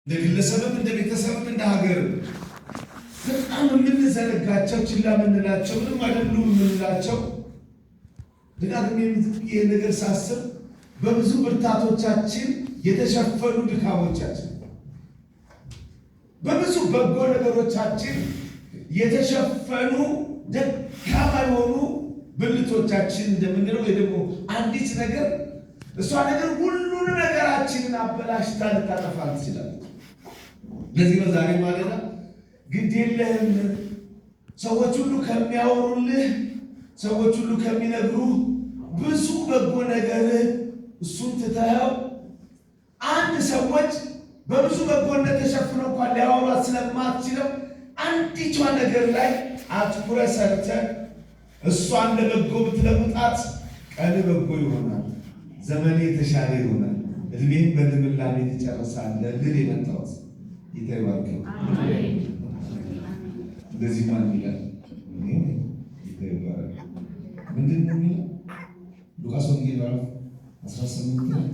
እንደ ግለሰብም እንደ ቤተሰብም እንደ ሀገርም በጣም የምንዘነጋቸው፣ ችላ የምንላቸው፣ ምንም አይደሉም የምንላቸው፣ ደጋግሜ ይህ ነገር ሳስብ በብዙ ብርታቶቻችን የተሸፈኑ ድካሞቻችን፣ በብዙ በጎ ነገሮቻችን የተሸፈኑ ደካማ የሆኑ ብልቶቻችን እንደምንለው ወይ ደግሞ አንዲት ነገር፣ እሷ ነገር ሁሉን ነገራችንን አበላሽታ ልታጠፋ ትችላለች። ለዚህ ነው ዛሬ ማለዳ ግድ የለህም፣ ሰዎች ሁሉ ከሚያወሩልህ፣ ሰዎች ሁሉ ከሚነግሩ ብዙ በጎ ነገርህ እሱን ትተኸው አንድ ሰዎች በብዙ በጎነት ተሸፍነው እንኳን ሊያወሯት ስለማትችለው አንዲቷ ነገር ላይ አትኩረህ ሰርተህ እሷን ለበጎ ብትለውጣት ቀን በጎ ይሆናል፣ ዘመኔ የተሻለ ይሆናል፣ እድሜን በልምላሜ ትጨርሳለህ ልል የመጣሁት። ጌታ ይባርክህ። እንደዚህ ማን ይላል? ጌታ ይባረክ። ምንድን ነው የሚለው? ሉቃስ ወንጌል ምዕራፍ 18 ላይ፣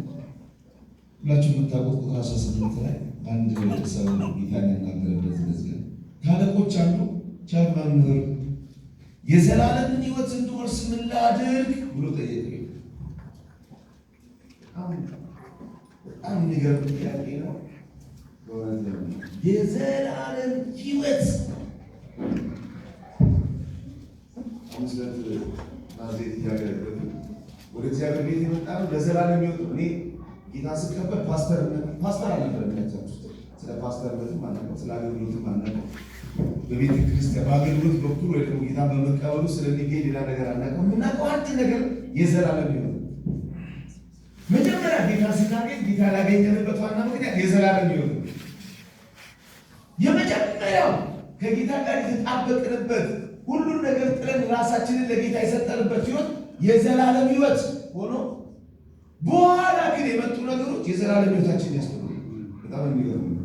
ሁላችሁ የምታውቁት ቁጥር 18 ላይ አንድ ሰው ጌታን ያናገረበት እንደዚህ ነው። ከአለቆች አንዱ "ቸር መምህር፣ የዘላለምን ሕይወት እንድወርስ ምን ላድርግ?" ብሎ ጠየቀ። በጣም የሚገርም ጥያቄ ነው። የዘላለም ሕይወት። ሐሙስ ዕለት ናዝሬት እያገለገሉ ወደ እግዚአብሔር ቤት የመጣ ነው ለዘላለም ሕይወት ነው። እኔ ጌታ ስቀበል ፓስተር አልነበረም። ያቻችሁ ስለ ፓስተርነትም አናውቅም፣ ስለ አገልግሎትም አናውቅም። በቤተ ክርስቲያን በአገልግሎት በኩል ወይ ደግሞ ጌታ በመቀበሉ ስለሚገኝ ሌላ ነገር አናውቅም። የምናውቀው አንድ ነገር የዘላለም ሕይወት ነው። መጀመሪያ ጌታ ስናገኝ ጌታ ላገኘንበት ዋና ምክንያት የዘላለም ሕይወት ነው። የመጀመሪያው ከጌታ ጋር የተጣበቅንበት፣ ሁሉን ነገር ጥለን ራሳችንን ለጌታ የሰጠንበት ሕይወት የዘላለም ሕይወት ሆኖ በኋላ ግን የመጡ ነገሮች የዘላለም ሕይወታችንን ያስጥሉ። በጣም የሚገርም ነው።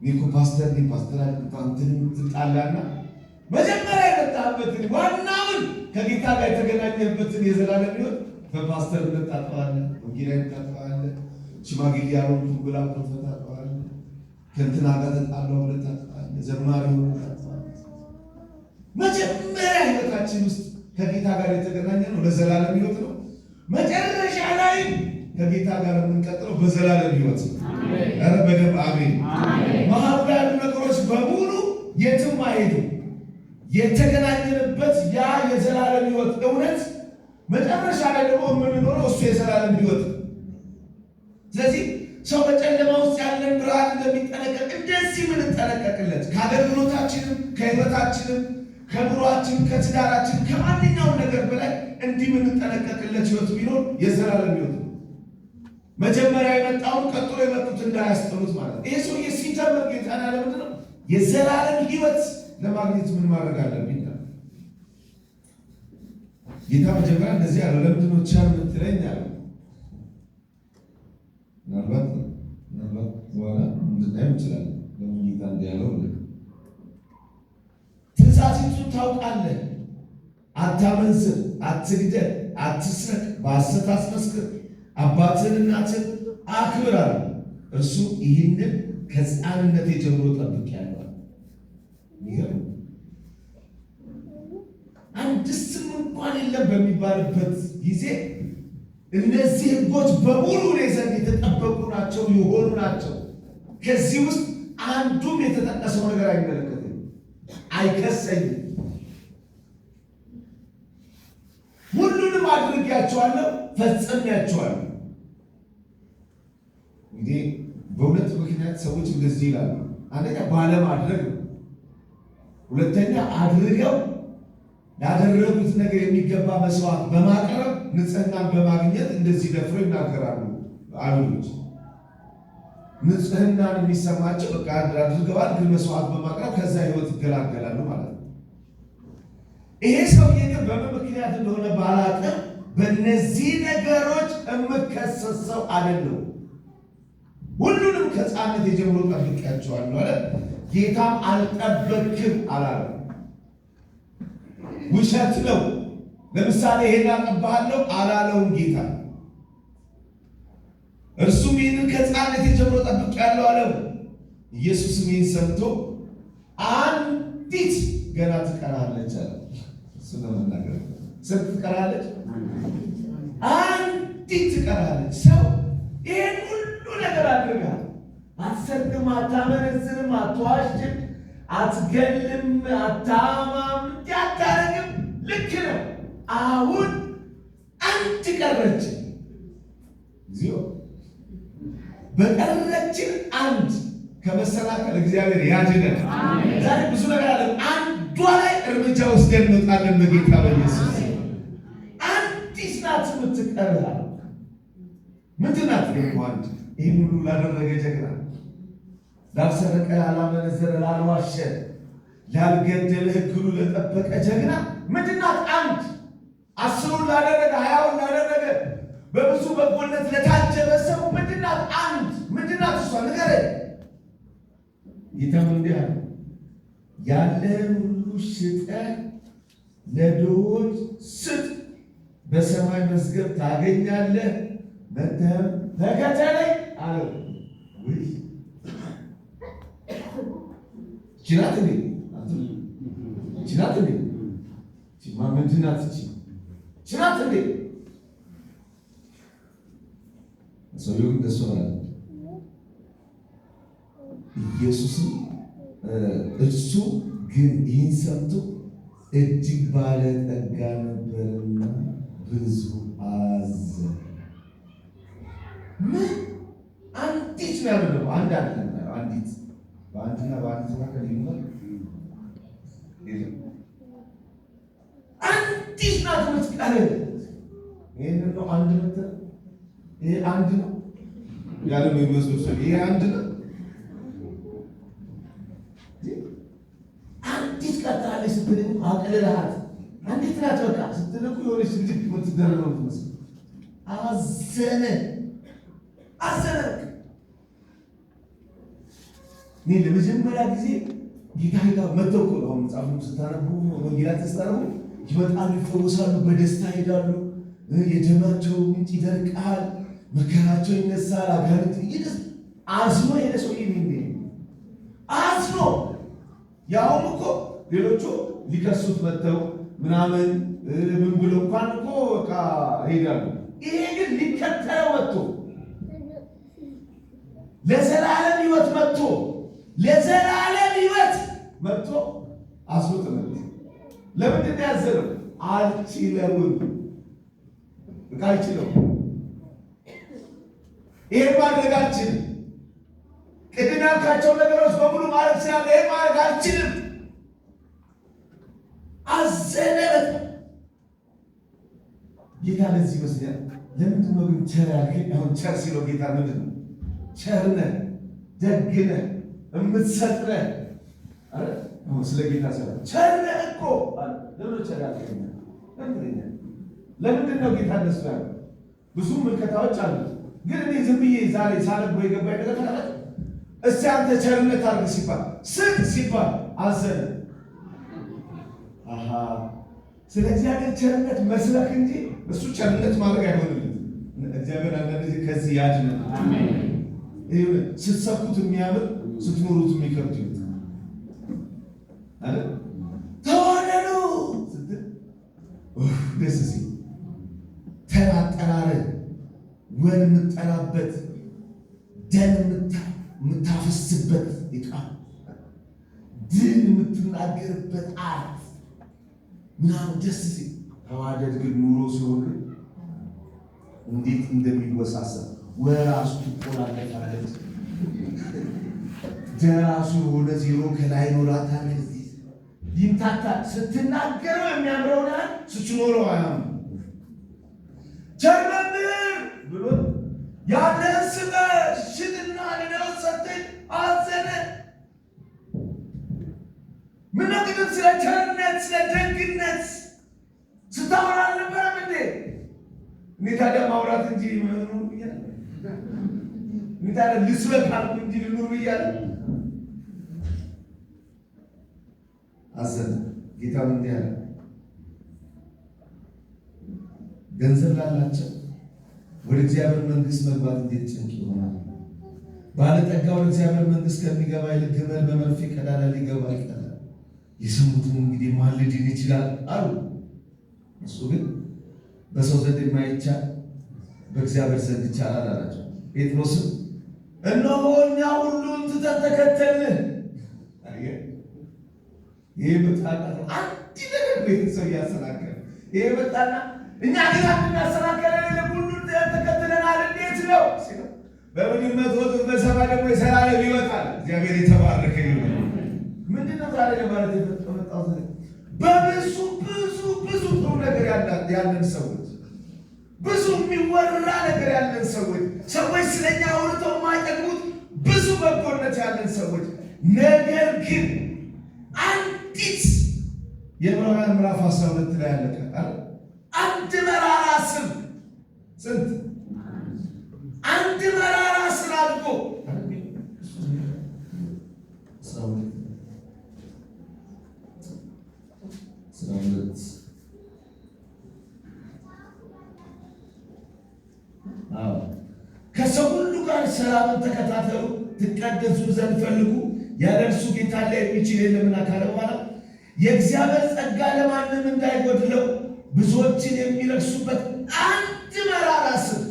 እኔ እኮ ፓስተር ነኝ፣ ፓስተር እንትን ትጣላና መጀመሪያ የመጣበትን ዋናውን ከጌታ ጋር የተገናኘበትን የዘላለም ሕይወት በፓስተርነት ታጠዋለህ፣ ወንጌላዊ ታጠዋለህ፣ ሽማግሌ ያልሆንኩም ብላ ታጠዋለህ፣ ከእንትና ጋር ተጣላሁ ብለህ ታጠዋለህ፣ ዘማሪ ሆነ ታጠዋለህ። መጀመሪያ ሕይወታችን ውስጥ ከጌታ ጋር የተገናኘ ነው ለዘላለም ሕይወት ነው። መጨረሻ ላይ ከጌታ ጋር የምንቀጥለው በዘላለም ሕይወት ነው። ኧረ በደንብ አሜን። መሀሉ ላይ ያሉ ነገሮች በሙሉ የትም አይሄዱም። የተገናኘንበት ያ የዘላለም ሕይወት እውነት፣ መጨረሻ ላይ ደግሞ የምንኖረው እሱ የዘላለም ሕይወት ነው። ስለዚህ ሰው በጨለማ ውስጥ ያለን ብርሃን እንደሚጠነቀቅ እንደዚህ የምንጠነቀቅለት ከአገልግሎታችንም፣ ከሕይወታችንም፣ ከኑሯችን፣ ከትዳራችን፣ ከማንኛውም ነገር በላይ እንዲህ የምንጠነቀቅለት ሕይወት ቢኖር የዘላለም ሕይወት ነው። መጀመሪያ የመጣውን ቀጥሎ የመጡት እንዳያስጥሉት ማለት ነው። ይሄ ሰውዬ ሲጀምር ጌታን ያለ ምንድን ነው? "የዘላለም ሕይወት ለማግኘት ምን ማድረግ አለብኝ?" ጌታ መጀመሪያ እንደዚህ አለው፣ "ለምንድን ነው ቸር የምትለኝ?" አለው። ምናልባት በኋላ እንድናየው እንችላለን። ለምን ጌታ እንዲህ ያለው ብለን። "ትእዛዚቱን ታውቃለህ። አታመንዝር፣ አትግደል፣ አትስረቅ፣ በሐሰት አትመስክር፣ አባትህን እናትህን አክብር" አለ። እርሱ "ይህንን ከሕፃንነቴ ጀምሮ ጠብቄአለሁ" አለ። የሚገርም፣ አንድስም እንኳን የለም በሚባልበት ጊዜ እነዚህ ሕጎች በሙሉ እኔ ዘንድ የተጠበቁ ናቸው፣ የሆኑ ናቸው። ከዚህ ውስጥ አንዱም የተጠቀሰው ነገር አይመለከተኝም፣ አይከሰኝም። ሁሉንም አድርጌያቸዋለሁ፣ ፈጽሜያቸዋለሁ። እንግዲህ በሁለት ምክንያት ሰዎች እንደዚህ ይላሉ። አንደኛ ባለማድረግ ነው። ሁለተኛ አድርገው ላደረጉት ነገር የሚገባ መስዋዕት በማቅረብ ንጽህናን በማግኘት እንደዚህ ደፍረው ይናገራሉ። አይሁዶች ንጽህናን የሚሰማቸው በቃ አድርገዋል፣ ግን መስዋዕት በማቅረብ ከዛ ህይወት ይገላገላሉ ማለት ነው። ይሄ ሰውዬ ግን በምን ምክንያት እንደሆነ ባላቅም በእነዚህ ነገሮች የምከሰስ ሰው አይደለሁም። ሁሉንም ከሕፃንነቴ ጀምሮ ጠብቄያቸዋለሁ አለ። ጌታም አልጠበክም አላለም። ውሸት ነው። ለምሳሌ ይሄን አቀባለሁ አላለውም ጌታ። እርሱም ይህንን ከሕፃንነቴ ጀምሮ ጠብቄአለሁ አለው። ኢየሱስም ይህን ሰምቶ አንዲት ገና ትቀርሃለች አለ። እሱን ለመናገር ስንት ትቀርሃለች? አንዲት ትቀርሃለች። ሰው ይህን ሁሉ ነገር አድርጋል። አትሰርቅም፣ አታመነዝርም፣ አትዋሽም፣ አትገልም፣ አታማም፣ እንዲህ አታረግም። ልክ ነው። አሁን አንድ ቀረች። እግዚኦ! በቀረችን አንድ ከመሰናከል እግዚአብሔር ያድነን። ዛሬ ብዙ ነገር አለ። አንዷ ላይ እርምጃ ወስደን እንወጣለን በጌታ በኢየሱስ። አንዲት ናት የምትቀርህ። ምንድን ናት ደግሞ አንድ? ይህን ሁሉ ላደረገ ጀግና፣ ላልሰረቀ፣ ላላመነዘረ፣ ላልዋሸ፣ ላልገደለ፣ ሕግኑ ለጠበቀ ጀግና ምንድን ናት አንድ? 10ሩን ላደረገ፣ 20ውን ላደረገ፣ በብዙ በጎነት ለታጀበ ሰው ምንድን ናት አንድ? ምንድን ናት እሷ? ንገረኝ። ጌታም እንዲህ አለ፣ ያለህን ሁሉ ሽጠህ ለድሆች ስጥ፣ በሰማይ መዝገብ ታገኛለህ፣ መጥተህም ተከተለኝ አለው። ውይ ይህች ናት እንዴ? ይህች ናት እንዴ? ይህቺማ ምንድን ናት? ይህቺ ይህች ናት እንዴ? ሰውየው ግን እንደሱ አላለም። ኢየሱስም እርሱ ግን ይህን ሰምቶ እጅግ ባለጠጋ ነበርና ብዙ አዘነ። ምን አንዲት ነው ያለው? ደግሞ አንድ አይደለም ያለው፣ አንዲት። በአንድና በአንዲት መካከል ልዩነት የለም። አንዲት ናት የምትቀርህ። ይህንን ነው አንድ ምትል፣ ይሄ አንድ ነው ያለው ነው የሚመስለው ሰው። ይሄ አንድ ነው። አንዲት ቀርታለች ስትል አቅልልሃት አንዲት ናት በቃ ስትል እኮ የሆነች ልጅ የምትደረግ ነው የምትመስለው። አዘነ አዘነ። እኔ ለመጀመሪያ ጊዜ ጌታ ጋር መጥተው እኮ ነው። አሁን መጽሐፉን ስታነቡ፣ ወንጌላትን ስታነቡ ይመጣሉ፣ ይፈወሳሉ፣ በደስታ ይሄዳሉ። የደማቸው ምንጭ ይደርቃል፣ መከራቸው ይነሳል፣ አጋንንት ይደስ አዝኖ ሄደ ሰውዬ። አዝኖ ያውም እኮ ሌሎቹ ሊከሱት መጥተው ምናምን ምን ብሎ እንኳን እኮ በቃ ይሄዳሉ። ይሄ ግን ሊከተለው መጥቶ፣ ለዘላለም ሕይወት መጥቶ፣ ለዘላለም ሕይወት መጥቶ አዝኖ ተመለሰ። ለምንድን ነው ያዘነው? አልችለውም፣ በቃ አልችለውም። ይሄን ማድረግ አልችልም። ቅድም ያልካቸው ነገሮች በሙሉ ማድረግ ስላለ ይሄን ማድረግ አልችልም። አዘነ በጣም ጌታ። ለዚህ ይመስለኛል። ለምንድን ነው ግን ቸር ያልከኝ? አሁን ቸር ሲለው ጌታ ምንድን ነው? ቸር ነህ፣ ደግ ነህ፣ የምትሰጥ ነህ። አሁን ስለ ጌታ ሲለው ቸር ነህ እኮ። ለምን ቸር ያልከኝ? ለምንድን ነው ጌታ እንደሱ ያለው? ብዙ ምልከታዎች አሉት። ግን እኔ ዝም ብዬ ዛሬ ሳነበው የገባኝ ነገር ታውቃለህ? እስቲ አንተ ቸርነት አድርግ ሲባል፣ ስጥ ሲባል አዘነ። አሃ፣ ስለ እግዚአብሔር ቸርነት መስበክ እንጂ እሱ ቸርነት ማድረግ አይሆንልም። እግዚአብሔር አንዳንድ ጊዜ ከዚህ ያድነን። ስትሰብኩት የሚያምር ስትኖሩት የሚከብድ አይደል? ተዋደዱ ስትል ደስ ሲል፣ ተራ አጠራርህ ወን የምትጠራበት፣ ደም የምታፈስበት፣ ዕቃ ድል የምትናገርበት art ምናምን ደስ ሲል፣ ተዋደድ ግን ኑሮ ሲሆን ግን እንዴት እንደሚወሳሰብ፣ ወራሱ ትቆላለፋለች፣ ደራሱ የሆነ ዜሮ ከላይ ይኖራታል። ከዚህ ይምታታል። ስትናገረው የሚያምረውን ያህል ስትኖረው አያምርም። ቸር መምህር ብሎ ያለህን ስጠህ፣ ሽጥና ለድሆች ሰጠኝ፣ አዘነ። ምነው ቅድም ስለ ቸርነት ስለ ደግነት ስታወራ አልነበረም እንዴ? እኔ ታዲያ ማውራት እንጂ መኖር ብያለሁ። እኔ ታዲያ ልስበክ አልኩ እንጂ ልኑር ብያለሁ። አዘነ። ጌታም እንዲህ አለ፣ ገንዘብ ላላቸው ወደ እግዚአብሔር መንግሥት መግባት እንዴት ጭንቅ ይሆናል! ባለጠጋ ወደ እግዚአብሔር መንግሥት ከሚገባ ይልቅ ግመል በመርፌ ቀዳዳ ሊገባ ይቀላል። የሰሙትን እንግዲህ ማን ሊድን ይችላል አሉ። እሱ ግን በሰው ዘንድ የማይቻል በእግዚአብሔር ዘንድ ይቻላል አላቸው። ጴጥሮስም እነሆ እኛ ሁሉን ትተን ተከተልንህ። ይህ መጣና አንድ ነገር ነው ሰው እያሰናከለ ይህ መጣና እኛ ግን አንድ የሚያሰናከለ የለም፣ ሁሉን ትተን ተከትለናል። እንዴት ነው ሲለው በምድር 100 እጥፍ በሰማይ ደግሞ የዘላለም ሕይወት አለ። እግዚአብሔር የተባረከ ይሁን። ምንድን ነው ዛሬ ለማለት የመጣሁት? በብዙ ብዙ ብዙ ጥሩ ነገር ያለን ሰዎች፣ ብዙ የሚወራ ነገር ያለን ሰዎች፣ ሰዎች ስለኛ አውርተው የማይጠግቡት ብዙ በጎነት ያለን ሰዎች፣ ነገር ግን አንዲት የዕብራውያን ምዕራፍ 12 ላይ ያለ ቃል አንድ መራራ ስም ስንት አንድ መራራ ስር አድጎ 12 ከሰው ሁሉ ጋር ሰላምን ተከታተሉ፣ ትቀደሱ ዘንድ ፈልጉ፣ ያለ እርሱ ጌታን ላይ የሚችል የለምና ካለ በኋላ የእግዚአብሔር ጸጋ ለማንም እንዳይጎድለው ብዙዎችን የሚረክሱበት አንድ መራራ ስም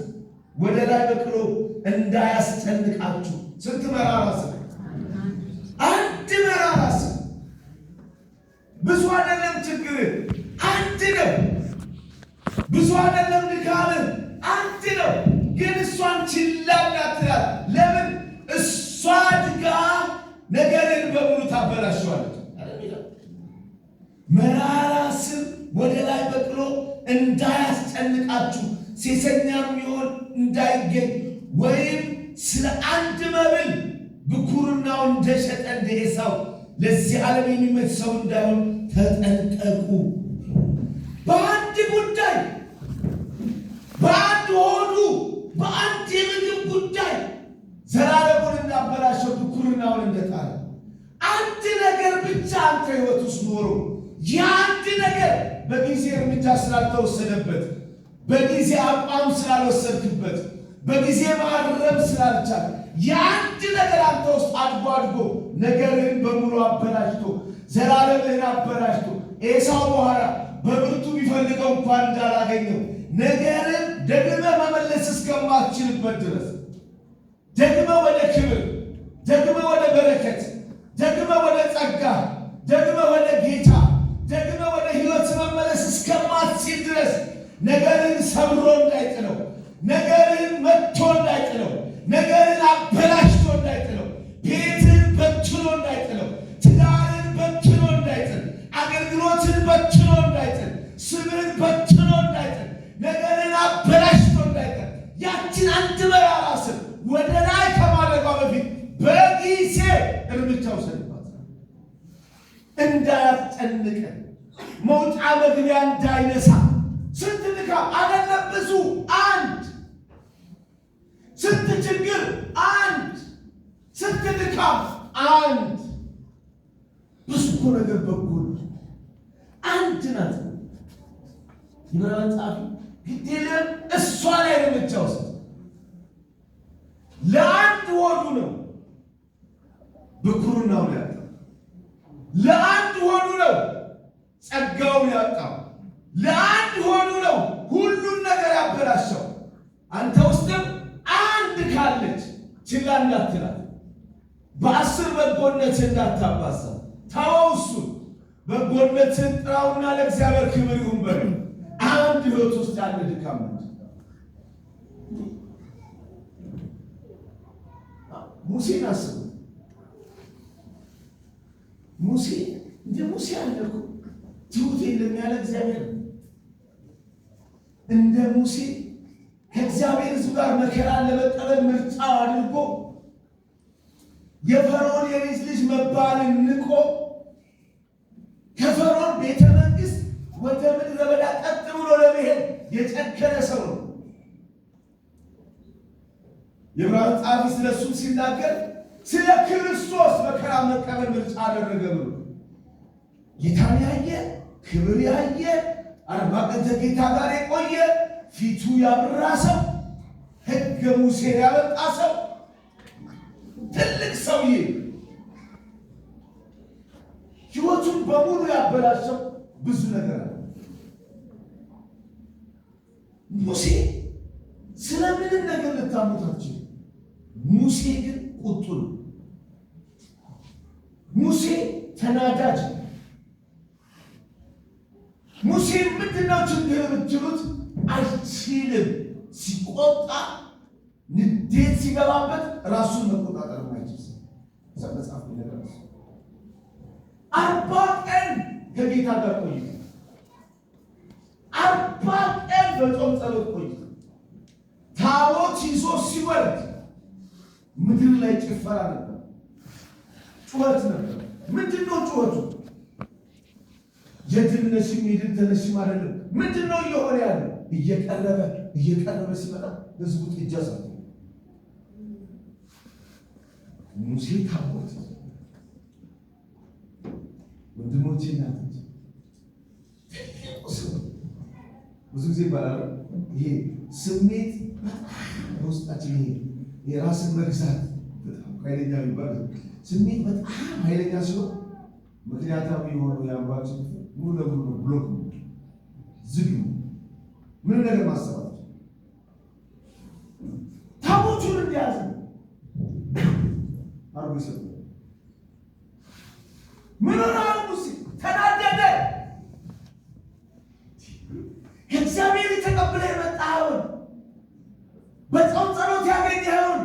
ወደ ላይ በቅሎ እንዳያስጨንቃችሁ። ስንት መራራ ስም? አንድ መራራ ስም። ብዙ አይደለም ችግር፣ አንድ ነው። ብዙ አይደለም ድካምህ፣ አንድ ነው። ግን እሷን ችላ እንዳትላት። ለምን? እሷ አድጋ ነገርን በሙሉ ታበላሸዋለች። መራራ ስም ወደ ላይ በቅሎ እንዳያስጨንቃችሁ፣ ሴሰኛ የሚሆን እንዳይገኝ ወይም ስለ አንድ መብል ብኩርናውን እንደሸጠ እንደ ኤሳው ለዚህ ዓለም የሚመች ሰው እንዳይሆን ተጠንቀቁ። በአንድ ጉዳይ፣ በአንድ ሆዱ፣ በአንድ የምግብ ጉዳይ ዘላለሙን እንዳበላሸው፣ ብኩርናውን እንደጣለ፣ አንድ ነገር ብቻ አንተ ሕይወት ውስጥ ኖሮ የአንድ ነገር በጊዜ እርምጃ ስላልተወሰደበት፣ በጊዜ አቋም ስላልወሰድክበት፣ በጊዜ ማረም ስላልቻል፣ የአንድ ነገር አንተ ውስጥ አድጎ አድጎ ነገርህን በሙሉ አበላሽቶ፣ ዘላለምህን አበላሽቶ፣ ኤሳው በኋላ በብርቱ ቢፈልገው እንኳን እንዳላገኘው፣ ነገርን ደግመህ መመለስ እስከማትችልበት ድረስ፣ ደግመህ ወደ ክብር፣ ደግመህ ወደ በረከት፣ ደግመህ ወደ ጸጋ፣ ደግመህ ወደ ጌታ፣ ደግመህ ወደ ሕይወት መመለስ እስከማትችል ድረስ ነገርን ሰብሮ እንዳይጥለው፣ ነገርን መጥቶ እንዳይጥለው፣ ነገርን አበላሽቶ እንዳይጥለው፣ ቤትን በትኖ እንዳይጥለው፣ ትዳርን በትኖ እንዳይጥል፣ አገልግሎትን በትኖ እንዳይጥል፣ ስምህን በትኖ እንዳይጥል፣ ነገርን አበላሽቶ እንዳይጥል፣ ያችን አንድ መራራ ስም ወደ ላይ ከማድረጓ በፊት በጊዜ እርምጃ ውሰድባት፣ እንዳያስጨንቀን፣ መውጫ መግቢያ እንዳይነሳ። ስንት ድካም አይደለም ብዙ፣ አንድ ስንት ችግር አንድ፣ ስንት ድካም አንድ። ብዙ እኮ ነገር በጎ ነው፣ አንድ ናት። የዕብራውያን ጸሐፊ ግድ የለም እሷ ላይ እርምጃ ውሰድ። ለአንድ ሆዱ ነው ብኩርናውን ያጣው፣ ለአንድ ሆዱ ነው ጸጋውን ያጣው፣ ለአንድ ሆዱ ነው ሁሉን ነገር ያበላሸው። አንተ ውስጥም አንድ ካለች ችላ እንዳትላት፣ በ10 በጎነት እንዳታባዛ፣ ተወው እሱን። በጎነትን ጥራውና ለእግዚአብሔር ክብር ይሁን በል። አንድ ሕይወት ውስጥ ያለ ድካም ነው። ሙሴን አስቡ። ሙሴ እንደ ሙሴ ያለ እኮ ትሁት የለም ያለ እግዚአብሔር። እንደ ሙሴ ከእግዚአብሔር ሕዝብ ጋር መከራን ለመቀበል ምርጫ አድርጎ፣ የፈርዖን የልጅ ልጅ መባልን ንቆ፣ ከፈርዖን ቤተ መንግስት ወደ ምድረ በዳ ቀጥ ብሎ ለመሄድ የጨከነ ሰው ነው። የዕብራውያን ጸሐፊ ስለ እሱም ሲናገር ስለ ክርስቶስ መከራ መቀበል ምርጫ አደረገ ብሎ፣ ጌታን ያየ፣ ክብር ያየ፣ 40 ቀን ከጌታ ጋር የቆየ፣ ፊቱ ያበራ ሰው ሕገ ሙሴን ያመጣ ሰው፣ ትልቅ ሰውዬ፣ ህይወቱን በሙሉ ያበላሸው ብዙ ነገር አለ። ሙሴ ስለምንም ነገር ልታሙት አትችልም። ሙሴ ግን ቁጡ ነው። ሙሴ ተናዳጅ ነው። ሙሴ ምንድነው ችግር ብትሉት አይችልም። ሲቆጣ፣ ንዴት ሲገባበት ራሱን መቆጣጠር የማይችል ሰው፣ መጽሐፍ ነገር። 40 ቀን ከጌታ ጋር ቆይቶ፣ 40 ቀን በጾም ጸሎት ቆይቶ ታቦት ይዞ ሲወርድ ምድር ላይ ጭፈራ ነበር፣ ጩኸት ነበር። ምንድን ነው ጩኸቱ? የድል ነሽም የድል ተነሽም አይደለም። ምንድን ነው እየሆነ ያለው? እየቀረበ እየቀረበ ሲመጣ ህዝቡ ጥጃ ሰርቶ ሙሴ ታቦት። ወንድሞቼ፣ እናቶች፣ ትልቁ ሰው ብዙ ጊዜ ይባላል፣ ይሄ ስሜት በጣም በውስጣችን፣ ይሄ የራስን መግዛት በጣም ኃይለኛ የሚባል ስሜት በጣም ኃይለኛ ሲሆን ምክንያታዊ የሆነው የአእምሯችን ክፍል ሙሉ ለሙሉ ነው block ነው፣ ዝግ ነው። ምንም ነገር ማሰብ ታቦቱን እንደያዘ አርጎ ይሰጡ። ምን ሆነ? ሙሴ ተናደደ። ከእግዚአብሔር ተቀብለህ የመጣኸውን፣ በጾም ጸሎት ያገኘኸውን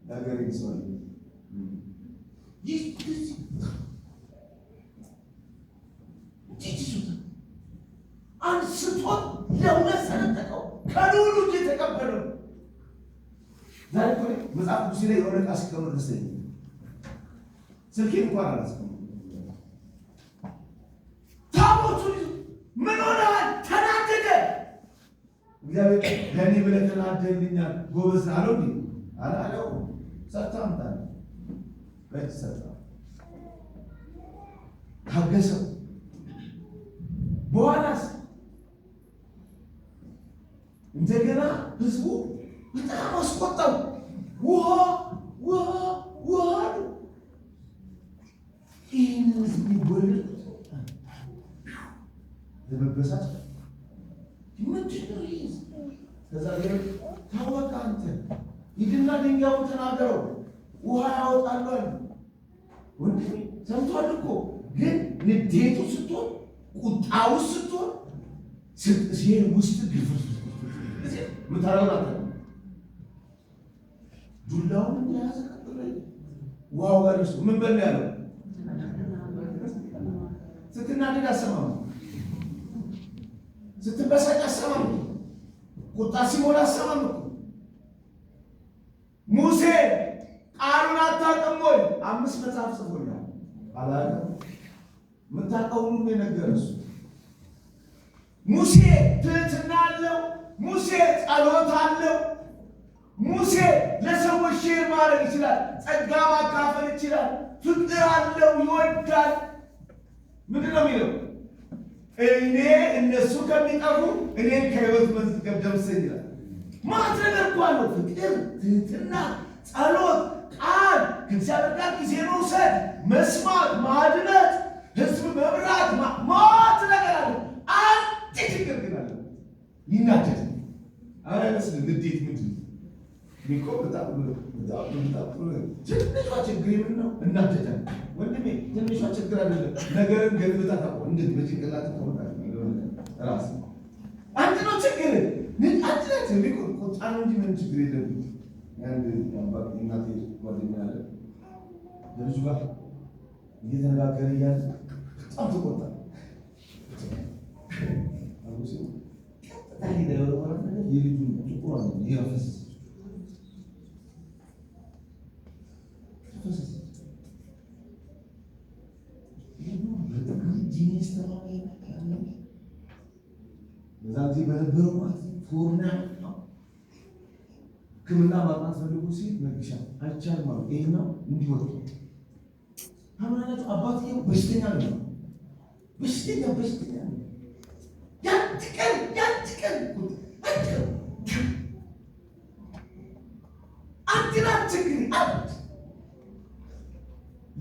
ነገር ሰው ይህ አንስቶት ለሁለት ሰነጠቀው። ከልዑሉ እጅ የተቀበለው። ዛሬ እኮ መጽሐፍ ቅዱስ ላይ የሆነ ዕቃ ሲቀመጥ ደስ ይለኛል። ስልኬን እንኳን አላስቀምጥም። ታቦቱን ይዞ ምን ሆነሃል? ተናደደ። እግዚአብሔር ለእኔ ብለህ ተናደህልኛል፣ ጎበዝ አለው። እንዴ አላለው። ሰርተህ አምጣ፣ በእጅ ሰጠው፣ ታገሰው። በኋላስ እንደገና ህዝቡ በጣም አስቆጣው። ውሃ፣ ውሃ፣ ውሃ አሉ። ይህን ህዝብ ይወለድ ለመበሳጭ ምንድን ነው ይህ? ከዛ ግን ታወቀ። አንተ ሂድና ድንጋዩን ተናገረው፣ ውሃ ያወጣሉ አሉ። ወንድሜ ሰምቷል እኮ፣ ግን ንዴቱ ስትሆን፣ ቁጣው ስትሆን ሲሄድ ውስጥ ግፍር የምታደርገው አታውቅም። ዱላውን እንደያዘ ቀጥሎ ውሃው ጋር ደርሶ ምን በል ያለው? ስትናደድ አሰማም፣ ስትበሳጭ አሰማም፣ ቁጣ ሲሞላ አሰማም እኮ። ሙሴ ቃሉን አታውቅም ወይ? አምስት መጽሐፍ ጽፎኛል። አላውቅም። የምታውቀው ሁሉ የነገረ እሱ። ሙሴ ትህትና አለው። ሙሴ ጸሎት አለው። ሙሴ ለሰዎች share ማድረግ ይችላል። ጸጋ ማካፈል ይችላል። ፍቅር አለው፣ ይወዳል። ምንድን ነው የሚለው? እኔ እነሱ ከሚጠፉ እኔን ከሕይወት መዝገብ ደምሰኝ ይላል። ማት ነገር እኮ አለው። ፍቅር፣ ትህትና፣ ጸሎት፣ ቃል፣ ከእግዚአብሔር ጋር ጊዜ መውሰድ፣ መስማት፣ ማድመጥ፣ ህዝብ መምራት፣ ማት ነገር አለ። አንድ ችግር ግን አለ። ይናደድ። አሁን አይመስልም። ንዴት ምንድን ነው? እኔ እኮ በጣም በጣም በጣም ትንሿ ችግር ምን ነው? እናደዳለን። ወንድሜ፣ ትንሿ ችግር አይደለም። ነገርን ገልብጣ ታውቀው እንዴት በጭንቅላት ታወጣለህ? ራስ አንድ ነው ችግር፣ አንድ ናት። እኔ እኮ ቁጣ ነው እንጂ ምንም ችግር የለብኝም። አንድ አባት እናቴ ጓደኛ አለ፣ ለልጁ ጋር እየተነጋገረ እያለ በጣም ተቆጣ። ቀጥታ ሄደ የወረወራት ነገር የልጁን ጥቁር አለ ያፈሰሰ ፈሰሰ። በጣም genius ተማሪ፣ በዛ ጊዜ በነበረው ማለት ፎርና ሕክምና ማጥናት ፈልጎ ሲል መግሻ አይቻልም አሉ። ይሄኛው እንዲወጡ ታምናላችሁ። አባትየው በሽተኛ ነው፣ በሽተኛ በሽተኛ ነው። ያንድ ቀን፣ ያንድ ቀን፣ አንድ ቀን አንድ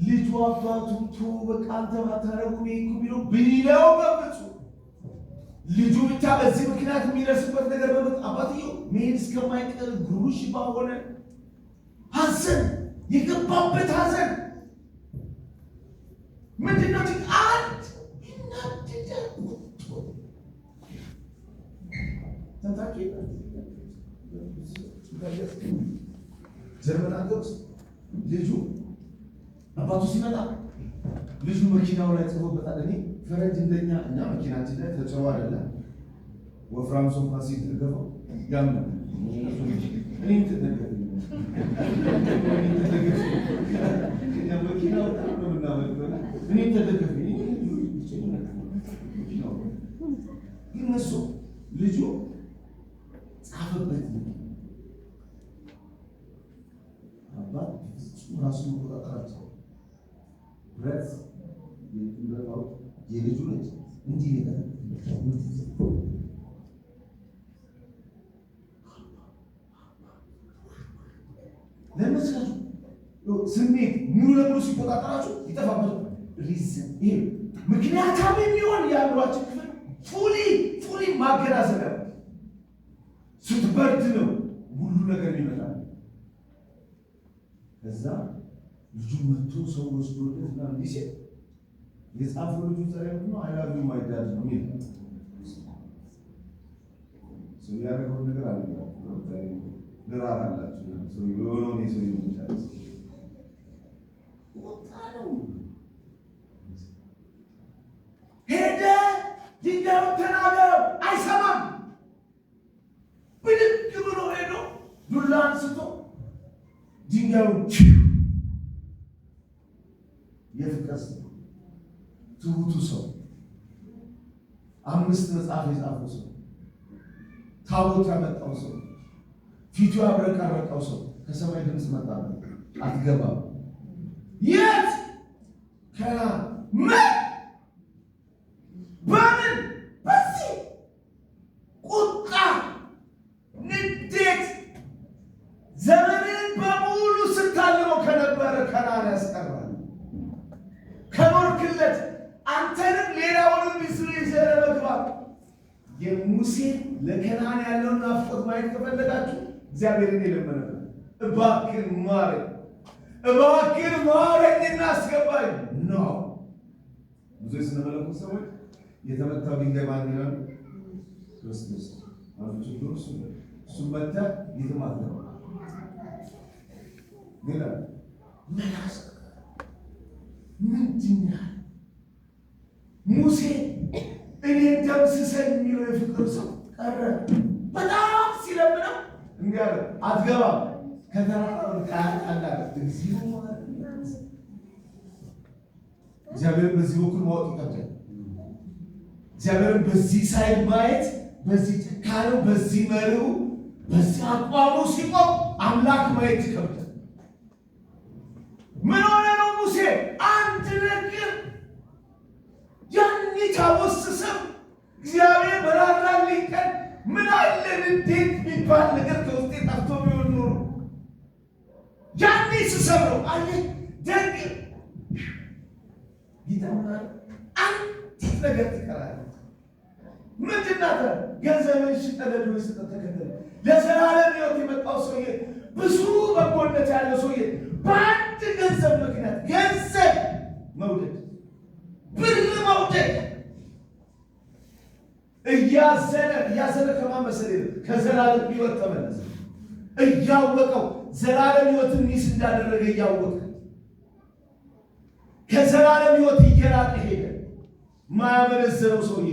ልጁ አባቱን ቶ በቃ አንተ ባታረጉ እኔ እኮ ቢለው ቢለው በፍጹም ልጁ ብቻ በዚህ ምክንያት የሚደርስበት ነገር በመጥ አባትየው መሄድ እስከማይቀር እግሩ ሽባ ሆነ። ሐዘን የገባበት ሐዘን ምንድነው? አንድ ይናደዳል። ወጥቶ ተንታቂ ጀርመን ሀገር ውስጥ ልጁ አባቱ ሲመጣ ልጁ መኪናው ላይ ጽፎበታል። እኔ ፈረንጅ እንደኛ እኛ መኪናችን ላይ ተጽፎ አይደለም ወፍራም ሶፋ ሲደገፈው ያምናል። እኔም ተደገፈ መኪና በጣም ነው የምናመልከው። እኔም ተደገፈ። ግን እሱ ልጁ ጻፈበት። አባት ፍጹም ራሱን መቆጣጠር አልቻለም። ብረት የልጁ ልጅ እንዲህ ነገር ለመስላችሁ ስሜት ሙሉ ለሙሉ ሲቆጣጠራችሁ ይጠፋበት reason ይሄ ምክንያታዊ የሚሆን የአእምሯችን ክፍል fully fully ማገናዘቢያ ስትበርድ ነው ሁሉ ነገር ይመጣል። ከዛ ልጁ መጥቶ ሰው ወስዶለት እና እንዲህ ሲል የጻፈው ልጁ ዛሬ ነው "I love you, my dad" ነው የሚል። ሰው ያደረገውን ነገር አለ ልራራ አላችሁ ሰው የሆነውን የሰው ይሆናል። ቁጣ ነው። ሄደ ድንጋዩን ተናገረው፣ አይሰማም። ብድግ ብሎ ሄዶ ዱላ አንስቶ ድንጋዩን። የፍቅር ሰው፣ ትሁቱ ሰው፣ አምስት መጽሐፍ የጻፈው ሰው፣ ታቦት ያመጣው ሰው፣ ፊቱ ያብረቀረቀው ሰው ከሰማይ ድምፅ መጣ፣ አትገባም። የት? ከነዓን። ምን? በምን? በዚህ ቁጣ፣ ንዴት ዘመንን በሙሉ ስታልመው ከነበረ ከነዓን ያስቀራል። ከኖርክለት አንተንም ሌላውንም ይዘህ ለመግባት የሙሴ ለከነዓን ያለውን ናፍቆት ማየት ከፈለጋችሁ እግዚአብሔርን የለመነበት እባክህን ማረኝ፣ እባክህን ማረኝ እና አስገባኝ ነው። ብዙ የስነ መለኮት ሰዎች የተመታው ድንጋይ ማን ይላሉ? ክርስቶስ። አንዱ ችግሩ እሱ ነው። እሱን መተህ የትም አትገባም። ሌላ መላስ ምንድን ያህል ሙሴ እኔን ደምስሰኝ የሚለው የፍቅር ሰው ቀረ። በጣም ሲለምነው እንዲህ አለ፣ አትገባም ከተራራው አለ። እግዚኦ! እግዚአብሔርን በዚህ በኩል ማወቅ ይከብዳል። እግዚአብሔርን በዚህ side ማየት፣ በዚህ ጭካኔው፣ በዚህ መሪው፣ በዚህ አቋሙ ሲቆም አምላክ ማየት ይከብዳል። ምን ሆነ ነው ሙሴ? አንድ ነገር ያኔ ታቦት ስስም እግዚአብሔር በራራልኝ ቀን ምን አለ እንዴት የሚባል ነገር ከውስጤ ጠፍቶ ቢሆን ኖሮ ያኔ ስሰብረው አየ ደግ ጌታ ምን አለ? አንዲት ነገር ትቀራለች። ምንድን ናት? ገንዘብህን ሽጠህ ለድሆች ስጠህ፣ ተከተል። ለዘላለም ሕይወት የመጣው ሰውዬ፣ ብዙ በጎነት ያለው ሰውዬ በአንድ ገንዘብ ምክንያት፣ ገንዘብ መውደድ፣ ብር መውደድ እያዘነ እያዘነ ከማመሰል ከዘላለም ሕይወት ተመለሰ። እያወቀው ዘላለም ሕይወትን miss እንዳደረገ እያወቀ ከዘላለም ሕይወት እየራቀ ሄደ። ማያመነዝረው ሰውዬ፣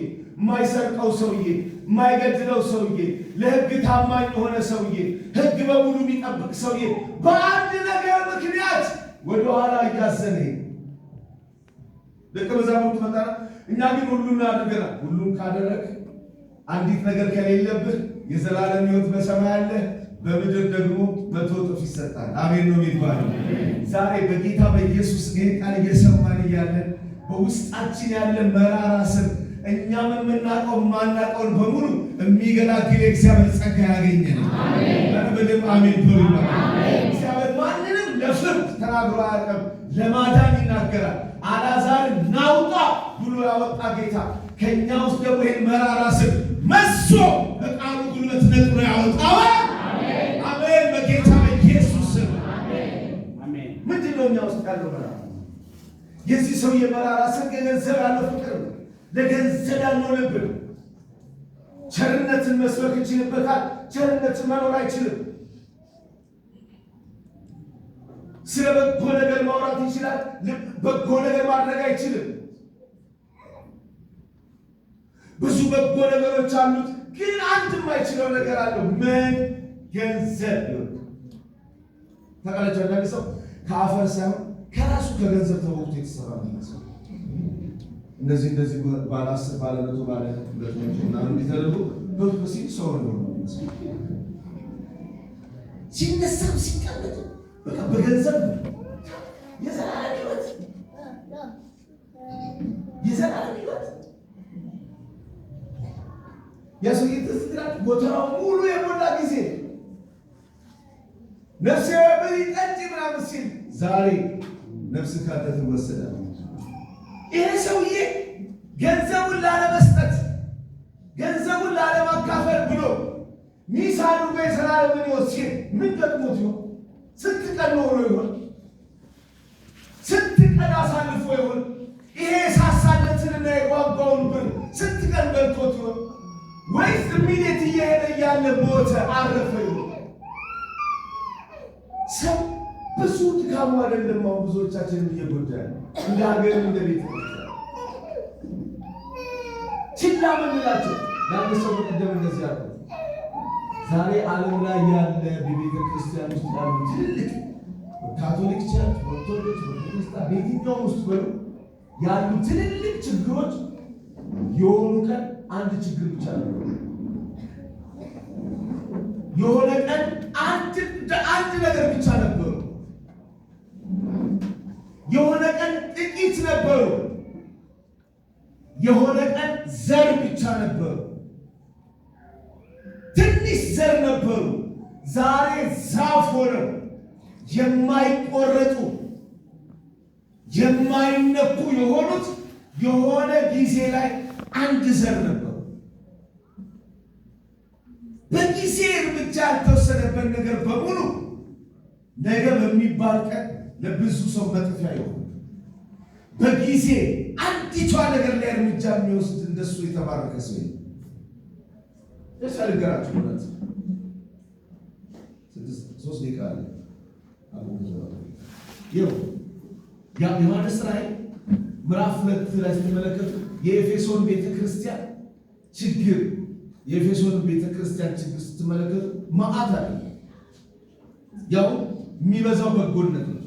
ማይሰርቀው ሰውዬ፣ ማይገድለው ሰውዬ፣ ለሕግ ታማኝ የሆነ ሰውዬ፣ ሕግ በሙሉ የሚጠብቅ ሰውዬ በአንድ ነገር ምክንያት ወደኋላ እያዘነ ሄደ። ደቀ መዛሙርቱ መጣና እኛ ግን ሁሉን አድርገናል። ሁሉን ካደረግ አንዲት ነገር ከሌለብህ የዘላለም ሕይወት በሰማይ አለ፣ በምድር ደግሞ 100 እጥፍ ይሰጣል። አሜን ነው የሚባለው። ዛሬ በጌታ በኢየሱስ ይህን ቃል እየሰማን እያለን በውስጣችን ያለ መራራ ስር እኛም የምናውቀው የማናውቀውን በሙሉ የሚገላግል የእግዚአብሔር ጸጋ ያገኘን። በደንብ አሜን በሉ። እግዚአብሔር ማንንም ተናግሮ አያውቅም። ለማዳን ይናገራል። አልዓዛርን ናውጣ ብሎ ያወጣ ጌታ ከእኛ ውስጥ ደግሞ ይህን መራራ ስብ መሶ በቃሉ ጉልበት ነቅሎ ያወጣዋል። አሜን። በጌታ በኢየሱስ ስም። ምንድን ነው እኛ ውስጥ ያለው መራራ? የዚህ ሰው የመራራ ስብ ለገንዘብ ያለው ፍቅር ነው። ለገንዘብ ያለው ልብ ነው። ቸርነትን መስበክ ይችልበታል። ቸርነትን መኖር አይችልም። ስለ በጎ ነገር ማውራት ይችላል። በጎ ነገር ማድረግ አይችልም። ብዙ በጎ ነገሮች አሉት፣ ግን አንድ የማይችለው ነገር አለው። ምን? ገንዘብ። ታውቃላችሁ፣ አንዳንድ ሰው ከአፈር ሳይሆን ከራሱ ከገንዘብ ተቦክቶ የተሰራ ነው። እንደዚህ እንደዚህ ባለ 10፣ ባለ 100፣ ባለ 200 ምናምን እንዲተደርጎ ብር ሲል ሰው ነው ሲነሳም ሲቀመጥም በቃ በገንዘብ የዘላለም ሕይወት፣ የዘላለም ሕይወት። ያ ሰውዬ ትዝ ትላለች። ጎተራው ሙሉ የሞላ ጊዜ ነፍሴ ብይ ጠጪ ምናምን ሲል ዛሬ ነፍስ ካንተ ትወሰዳለች። ይሄ ሰውዬ ገንዘቡን ላለመስጠት፣ ገንዘቡን ላለማካፈል ብሎ miss አድርጎ የዘላለምን ሕይወት ሲል ምን ገጥሞት ይሆን? ስንት ቀን ኖሮ ይሆን? ስንት ቀን አሳልፎ ይሆን? ይሄ የሳሳለትንና የጓጓውን ብር ስንት ቀን በልቶት ይሆን? ወይስ immediate እየሄደ እያለ ሞተ፣ አረፈ ይሆን? ሰው ብዙ ድካሙ አይደለም አሁን ብዙዎቻችንን እየጎዳ ያለ፣ እንደ ሀገር፣ እንደ ቤተ ክርስቲያን ችላ ምንላቸው። ለአንድ ሰው በቀደም እንደዚህ አልኩት። ዛሬ ዓለም ላይ ያለ በቤተ ክርስቲያን ውስጥ ያሉ ትልልቅ ካቶሊክ church፣ ኦርቶዶክስ፣ ፕሮቴስታንት በየትኛውም ውስጥ በሉ ያሉ ትልልቅ ችግሮች የሆኑ ቀን አንድ ችግር ብቻ ነው። የሆነ ቀን አንድ አንድ ነገር ብቻ ነበሩ። የሆነ ቀን ጥቂት ነበሩ። የሆነ ቀን ዘር ብቻ ነበሩ። ትንሽ ዘር ነበሩ። ዛሬ ዛፍ ሆነው የማይቆረጡ የማይነኩ የሆኑት የሆነ ጊዜ ላይ አንድ ዘር ነበሩ። በጊዜ እርምጃ ያልተወሰደበት ነገር በሙሉ ነገ በሚባል ቀን ለብዙ ሰው መጥፊያ ይሆናል። በጊዜ አንዲቷ ነገር ላይ እርምጃ የሚወስድ እንደሱ የተባረከ ሰው የለም። ደስ አልገራችሁ እውነት 6 3 ደቂቃ አለ። ይኸው ዮሐንስ ራእይ ምዕራፍ 2 ላይ ስትመለከቱ የኤፌሶን ቤተክርስቲያን ችግር፣ የኤፌሶን ቤተክርስቲያን ችግር ስትመለከቱ መዓት አለ። ያው የሚበዛው በጎነት ነው።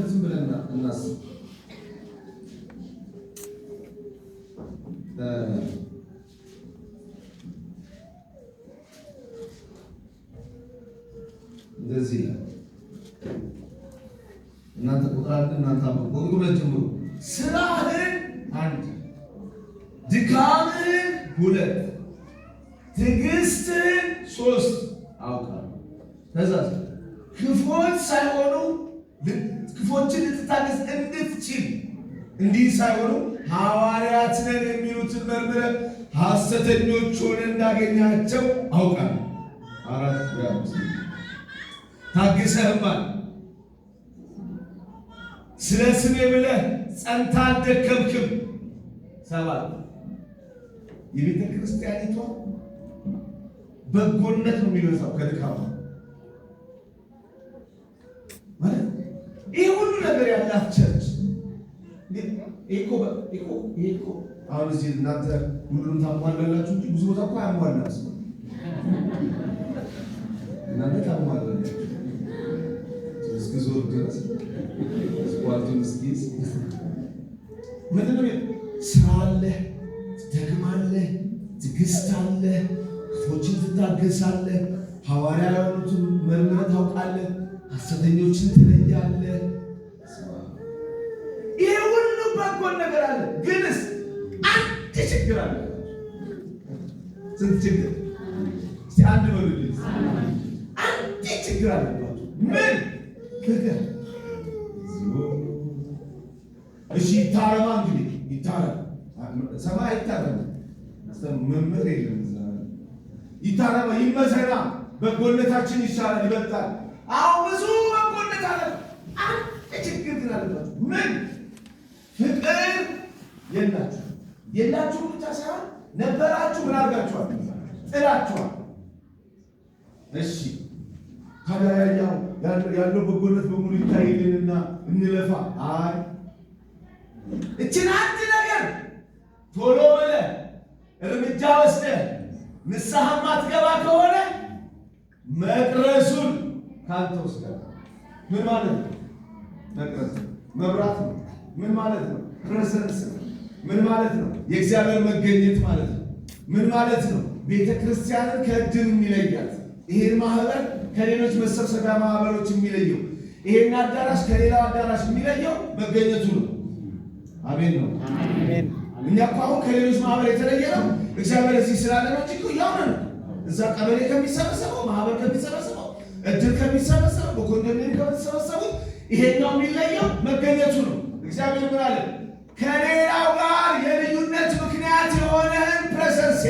ዝም ብለን እናስብ። እንደዚህ ይላል። እናንተ ቁጥር 1፣ እናንተ አንብቡ። ቁጥር 2 ጀምሩ። ስራህን አንድ፣ ድካምህን ሁለት፣ ትዕግስትህን ሶስት አውቃለሁ። ከዛ ክፉዎች ሳይሆኑ ክፉዎችን ልትታገስ እንድትችል፣ እንዲህ ሳይሆኑ ሐዋርያት ነን የሚሉትን መርምረህ ሐሰተኞች ሆነው እንዳገኘሃቸው አውቃለሁ። አራት ወይ አምስት። ታግሰህማል። ስለ ስሜ ብለህ ጸንተህ አልደከምክም። ሰባት። የቤተ ክርስቲያኒቷ በጎነት ነው የሚበዛው ከድካሟ። ማለት ይህ ሁሉ ነገር ያላት church፣ ይሄ እኮ አሁን እዚህ እናንተ ሁሉንም ታሟላላችሁ እንጂ ብዙ ቦታ እኮ አያሟላም ሰው። እናንተ ታሟላላችሁ እስኪዞር ድረስ፣ ስኳልቱን እስኪይዝ። ምንድነው? ስራ አለ፣ ትደግማለህ፣ ትዕግስት አለ፣ ክፉዎችን ትታገሳለህ፣ ሐዋርያ የሆኑትን መርምረህ ታውቃለህ፣ ሐሰተኞችን ትለያለህ። ይሄ ሁሉ በጎን ነገር አለ። ግንስ አንድ ችግር አለ። ስንት ችግር? እስቲ አንድ በሉልኝ። አንድ ችግር አለባቸው። ምን? ፍቅር። እሺ ይታረማ፣ እንግዲህ ይታረም። ሰማይ አይታረም፣ መምህር የለም እዛ። ይታረማ፣ ይመዘና። በጎነታችን ይሻላል፣ ይበልጣል። አሁን ብዙ በጎነት አለ። አንድ ችግር ግን አለባችሁ። ምን? ፍቅር የላችሁ። የላችሁ ብቻ ሳይሆን ነበራችሁ፣ ምን አድርጋችኋል? ጥላችኋል። እሺ ታዲያ ያው ያለው በጎነት በሙሉ ይታይልንና እንለፋ። አይ፣ እችን አንድ ነገር ቶሎ ብለህ እርምጃ ወስደህ ንስሐ ማትገባ ከሆነ መቅረዙን ካንተ ወስዳለሁ። ምን ማለት ነው? መቅረዝ መብራት ነው። ምን ማለት ነው? Presence ነው። ምን ማለት ነው? የእግዚአብሔር መገኘት ማለት ነው። ምን ማለት ነው? ቤተ ክርስቲያንን ከእድር የሚለያት፣ ይሄን ማህበር ከሌሎች መሰብሰቢያ ማህበሮች የሚለየው፣ ይሄን አዳራሽ ከሌላው አዳራሽ የሚለየው መገኘቱ ነው። አሜን ነው። አሜን። እኛ እኮ አሁን ከሌሎች ማህበር የተለየ ነው እግዚአብሔር እዚህ ስላለ ነው እንጂ እኮ ያው ነን። እዛ ቀበሌ ከሚሰበሰበው፣ ማህበር ከሚሰበሰበው፣ እድር ከሚሰበሰበው፣ በኮንዶሚኒየም ከሚሰበሰቡት ይሄኛው የሚለየው መገኘቱ ነው። እግዚአብሔር ምን አለ? ከሌላው ጋር የልዩነት ምክንያት የሆነህን presence፣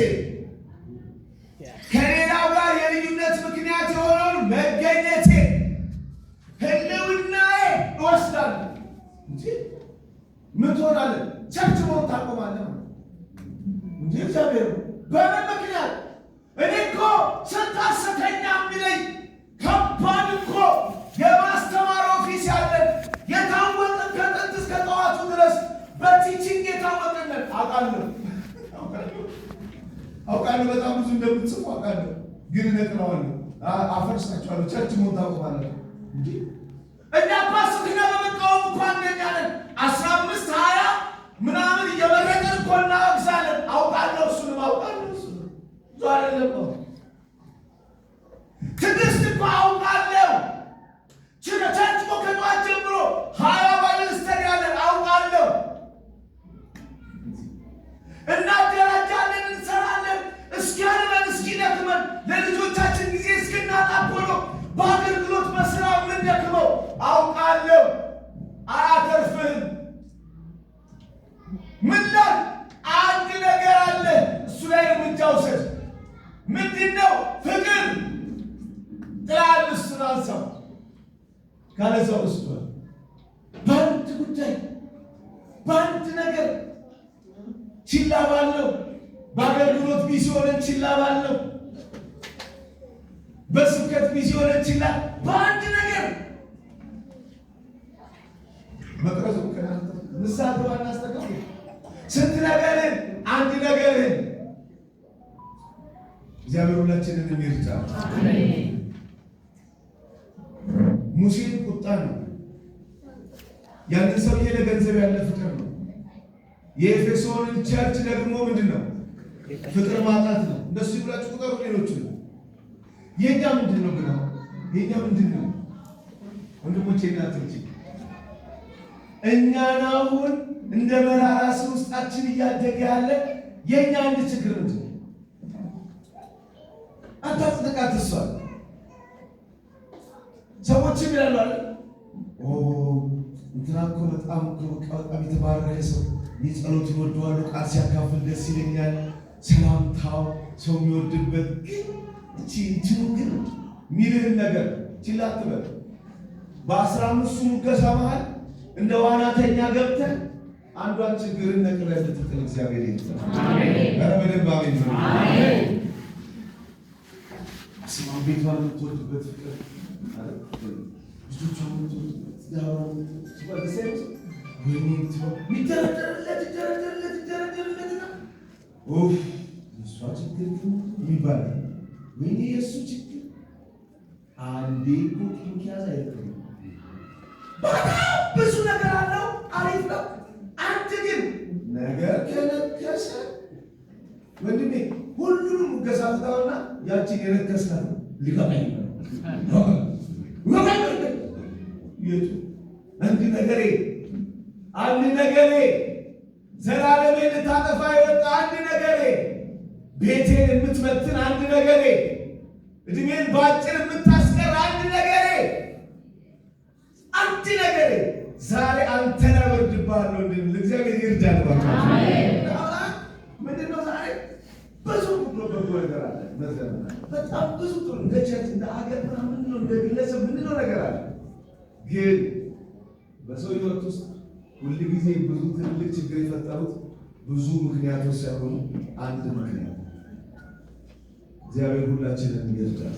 ከሌላው ጋር የልዩነት ምክንያት የሆነውን መገኘቴ፣ ህልውናዬ እወስዳለሁ እንጂ ምን ትሆናለህ? Church መሆን ታቆማለህ ማለት እንጂ። እግዚአብሔር በምን ምክንያት? እኔ እኮ ስንት ሐሰተኛ የሚለኝ፣ ከባድ እኮ የማስተማር office ያለን፣ የታወቅን፣ ከጥንት እስከ ጠዋቱ ድረስ በ teaching የታወቅን። አውቃለሁ፣ አውቃለሁ፣ በጣም ብዙ እንደምትጽፉ አውቃለሁ። ግን እነቅለዋለሁ፣ አፈርሳቸዋለሁ። Church መሆን ታቆማለህ እንጂ። እኛ እኮ ሐሰተኛ በመቃወም እኮ አንደኛ ነን። 15 20 ምናምን እየመረጥን እኮ እናወግዛለን። አውቃለሁ፣ እሱንም አውቃለሁ። እሱንም ብዙ አይደለም እኮ። ትዕግስት እኮ አውቃለሁ። Church እኮ ከጠዋት ጀምሮ 20 Bible study ያለን አውቃለሁ። እናደራጃለን፣ እንሰራለን፣ እስኪያልበን እስኪደክመን፣ ለልጆቻችን ጊዜ እስክናጣ እኮ ነው በአገልግሎት በስራ የምንደክመው። አውቃለሁ። አያተርፍህም። ምን ላይ አንድ ነገር አለ፣ እሱ ላይ እርምጃ ውሰድ። ምንድን ነው? ፍቅር ጥላል። እሱን አንሳው፣ ካለዛው ወስዷል። በአንድ ጉዳይ፣ በአንድ ነገር ችላ ባለው፣ በአገልግሎት busy ሆነን ችላ ባለው፣ በስብከት busy ሆነን ችላ፣ በአንድ ነገር መቅረዙ ከናንተ ንስሐ ግባ፣ እናስተካክል። ስንት ነገርህን፣ አንድ ነገርህን እግዚአብሔር ሁላችንን ይርዳ። ሙሴን ቁጣ ነው። ያንን ሰውዬ ለገንዘብ ያለ ፍቅር ነው። የኤፌሶንን church ደግሞ ምንድን ነው? ፍቅር ማጣት ነው። እንደሱ ይብላችሁ ቁጠሩ። ሌሎቹ ነው። የኛ ምንድን ነው ግን? አሁን የኛ ምንድን ነው? ወንድሞቼ እናቶቼ፣ እኛን አሁን እንደ መራራ ስር ውስጣችን እያደገ ያለ የኛ አንድ ችግር ምንድን ነው? አታጽድቃት እሷን። ሰዎችም ይላሉ አለ፣ ኦ እንትና እኮ በጣም እኮ በቃ በጣም የተባረከ ሰው፣ እኔ ጸሎቱን እወደዋለሁ፣ ቃል ሲያካፍል ደስ ይለኛል፣ ሰላምታው፣ ሰው የሚወድበት፣ ግን እቺ እንትኑ ግን የሚልህን ነገር ችላ አትበል። በ15ቱ ሙገሳ መሃል እንደ ዋናተኛ ገብተህ አንዷን ችግርን ነቅለህ እንድትጥል እግዚአብሔር ይርዳ። ኧረ በደንብ አሜን በሉ። ስማ፣ ቤቷን የምትወድበት ፍቅር፣ ልጆቿን የምትወድበት፣ ትዳሯን የምትወድበት፣ ወይኔ የሚደረደርለት ይደረደርለት ይደረደርለትና ኡፍ የእሷ ችግር ግን የሚባል፣ ወይኔ የእሱ ችግር፣ አንዴ እኮ ቂም ከያዘ አይለቅም። በጣም ብዙ ነገር አለው፣ አሪፍ ነው። አንድ ግን ነገር ከነከሰ ወንድሜ ሁሉንም ሙገሳ ትተውና ያቺን የነከስናት ልቀቀኝ፣ የቱ አንድ ነገሬ፣ አንድ ነገሬ፣ ዘላለሜን ልታጠፋ የወጣ አንድ ነገሬ፣ ቤቴን የምትመትን አንድ ነገሬ፣ እድሜን በአጭር የምታስቀር አንድ ነገሬ። አንድ ነገር ዛሬ አንተን አበርድብሃለሁ እንድንል እግዚአብሔር ይርዳን። እባካችሁ ምንድን ነው ዛሬ ብዙ በጎ ነገር አለ፣ በጣም ብዙ ጥሩ እንደ church እንደ ሀገር ምናምን ነው እንደ ግለሰብ ምንድነው ነገር አለ። ግን በሰው ህይወት ውስጥ ሁልጊዜ ብዙ ትልልቅ ችግር የፈጠሩት ብዙ ምክንያቶች ሳይሆኑ አንድ ምክንያት። እግዚአብሔር ሁላችንን ይርዳል።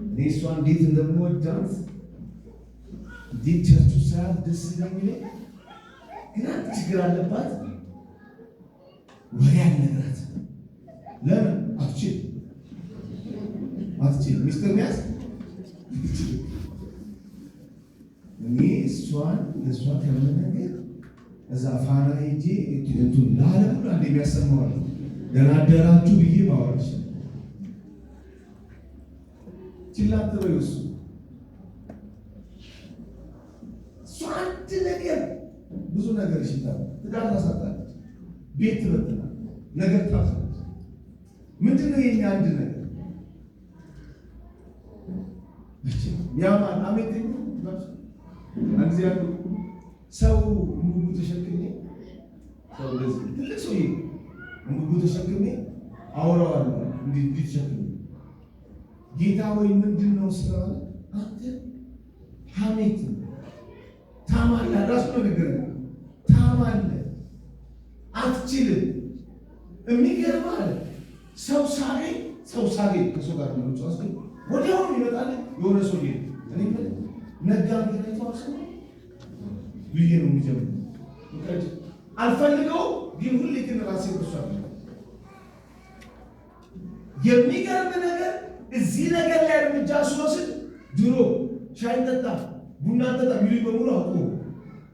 እኔ እሷ እንዴት እንደምወዳት እንዴት ቸርቹ ሳያት ደስ እንደሚለኝ፣ ግን አንድ ችግር አለባት። ወሬ አልነግራት። ለምን አትችል አትችል ሚስጥር መያዝ። እኔ እሷን ለእሷ ከምነግር እዛ ፋና ሄጄ እንትን ለዓለም ሁሉ አንድ የሚያሰማዋል ደህና አደራችሁ ብዬ ማውራት ይችላል። ችላ አትበይው። እሱ አንድ ነገር ብዙ ነገር ይሽታል። ትዳር ታሳጣለች፣ ቤት ትበትናለች፣ ነገር ታሳጣለች። ምንድን ነው የኛ አንድ ነገር ያማን አሜት አንድ ጊዜ ያሉ ሰው እምቡቡ ተሸክሜ ሰው እንደዚህ ትልቅ ሰውዬ እምቡቡ ተሸክሜ አወራዋለሁ። እንዲህ እንዲህ ተሸክሜ ጌታ ወይ ምንድን ነው ስለ አንተ ሐሜት ታማለህ። ራሱ ነው ነገረኝ። ታማለህ፣ አትችልም። የሚገርምህ አለ ሰው ሳገኝ ሰው ሳገኝ ከሰው ጋር ነው ጨዋታ ወዲያውኑ ይመጣል የሆነ ሰው እኔ ነጋ ተዋሰ ብዬ ነው የሚጀምረው። አልፈልገው ግን ሁሌ ግን ራሴ እርሷ የሚገርም ነገር እዚህ ነገር ላይ እርምጃ ስወስድ ድሮ ሻይ ጠጣ ቡና ጠጣ የሚሉኝ በሙሉ አውቁ።